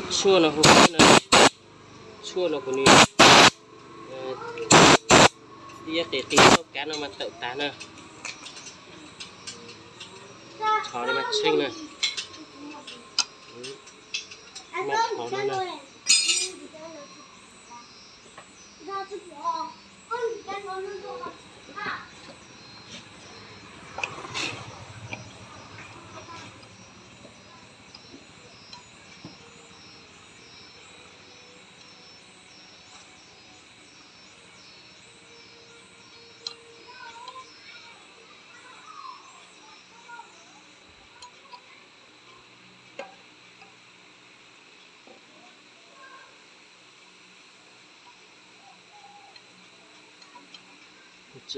Tshuaj no hu no, tshuaj no kuv nws, ib qis qis tauj kav no mas tawm tas na. Thov li mas tsheej na. Mas thov no na.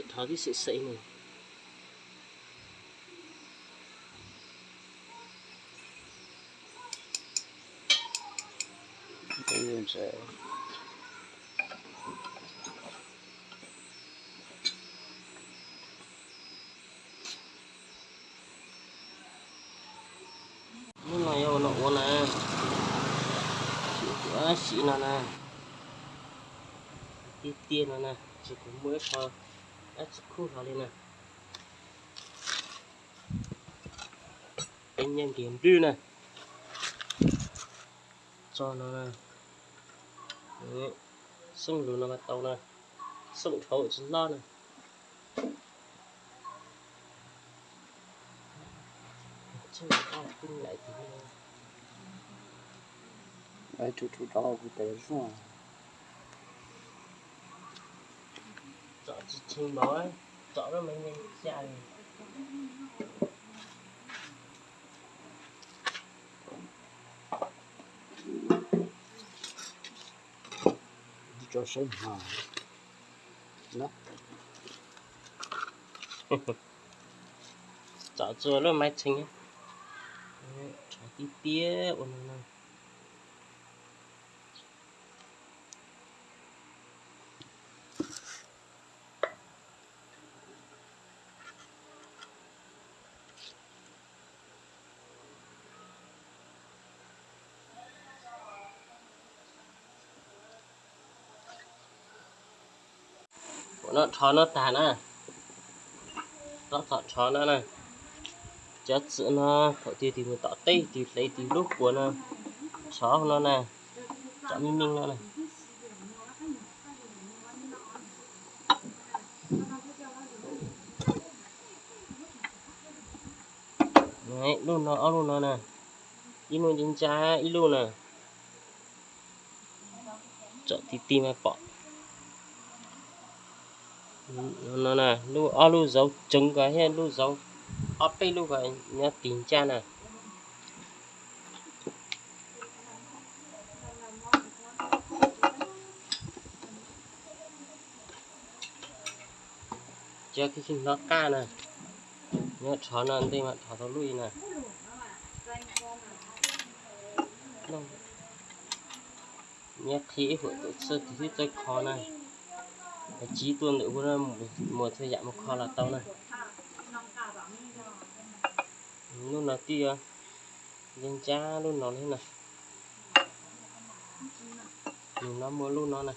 Thov tib xeem xeem no. Hnub no yuav ua no ua na, ua dab tsi no na, tiag tiag no na, tsis kuv muaj ib qho dab tsi khub hlo li na. Peb nyiaj nkiag nplwj na, tso no na, xeej lus no mas tau na, xeej dhau tsis loj na. Tsom tsis tsheej npaum, tsom lub me nyeej xya li. Tso saib hmo na. Tsom txua lub maiv txheej, tib tiag ua no na. Ua no rho no tag na, tab tom rho no na. Cov txwm no thaum twg tis mus tom teb tis hlev tis lub puas no, rho no na, tsom me me no na. Lub no ob lub no na, ib lub ncab ncab ib lub na. Tsom ti ti mas pom. No na, lub ob lub zauv tseev ko thiab lub zauv, ob peb lub ko nyob tis ncaj na. Cov kib kib hlob qaj na, nyob rho no ntej mas rho tau lub i na. Nyob qhib ib huam tus txawj tus twb txawj kho na, tsiv tuaj ntawm hu no, muas txhua yam mus kho los tau na. Lub no twb yuav ncab ncab lub no thiab na. Nws no muaj lub no na.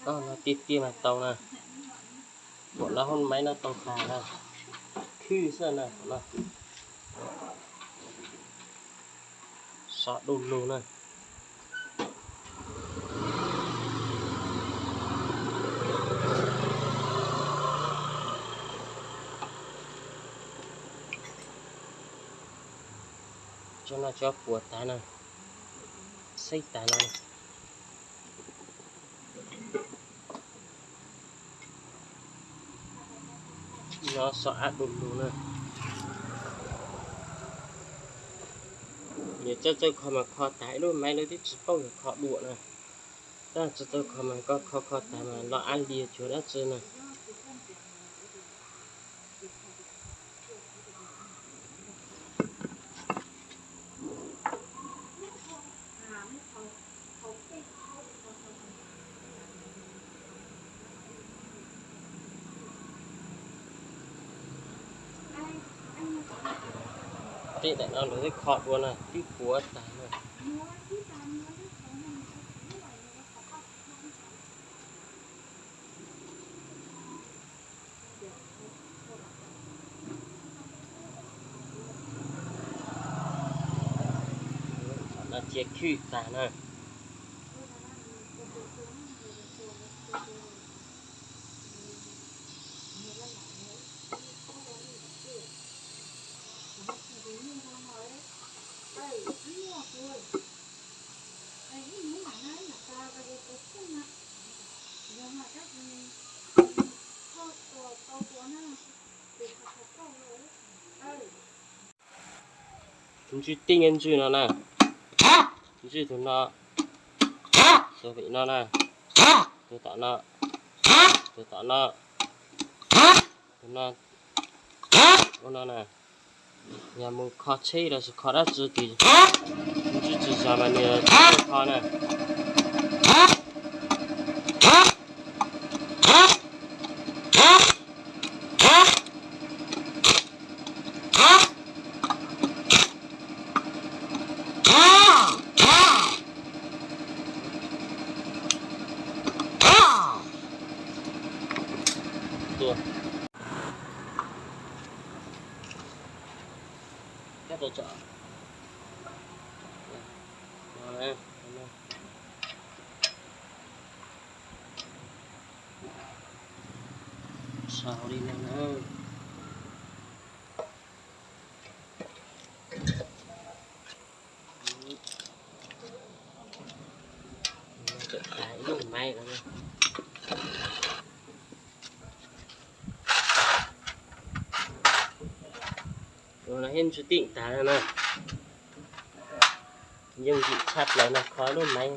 Koj no tiag tiag mas tau na. Muam lawv hoob maiv no tau tag na. Khwb xwb na no. Sov du lug na. Tso no tso puas tag na. Xeb tag no. No xov ab du lug na. Yog txawj txawj kho mas kho tag ib lub maiv lawv twb tsis paub yog kho duam na. Tab txawj txawj kho mas koj kho kho tag mas los ab li cuag dab tsi na. Tib ntawm no lawv twb kho dua na, twb puav tag na. Cia khwb tag na. Ntswj tij, ntswj no na, ntswj tus no, tus pem no na, tus tom no, tus tom no, tus no, ua no na. Yog mus kho tsheb los sis kho dab tsi ces ntswj tsis zog mas nws tsis kho na. Sau li no na. Ua no thiab ntswj tij tag no na. Yeej yim tshaj plaws no, kho lub maiv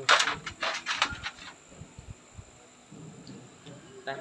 tag.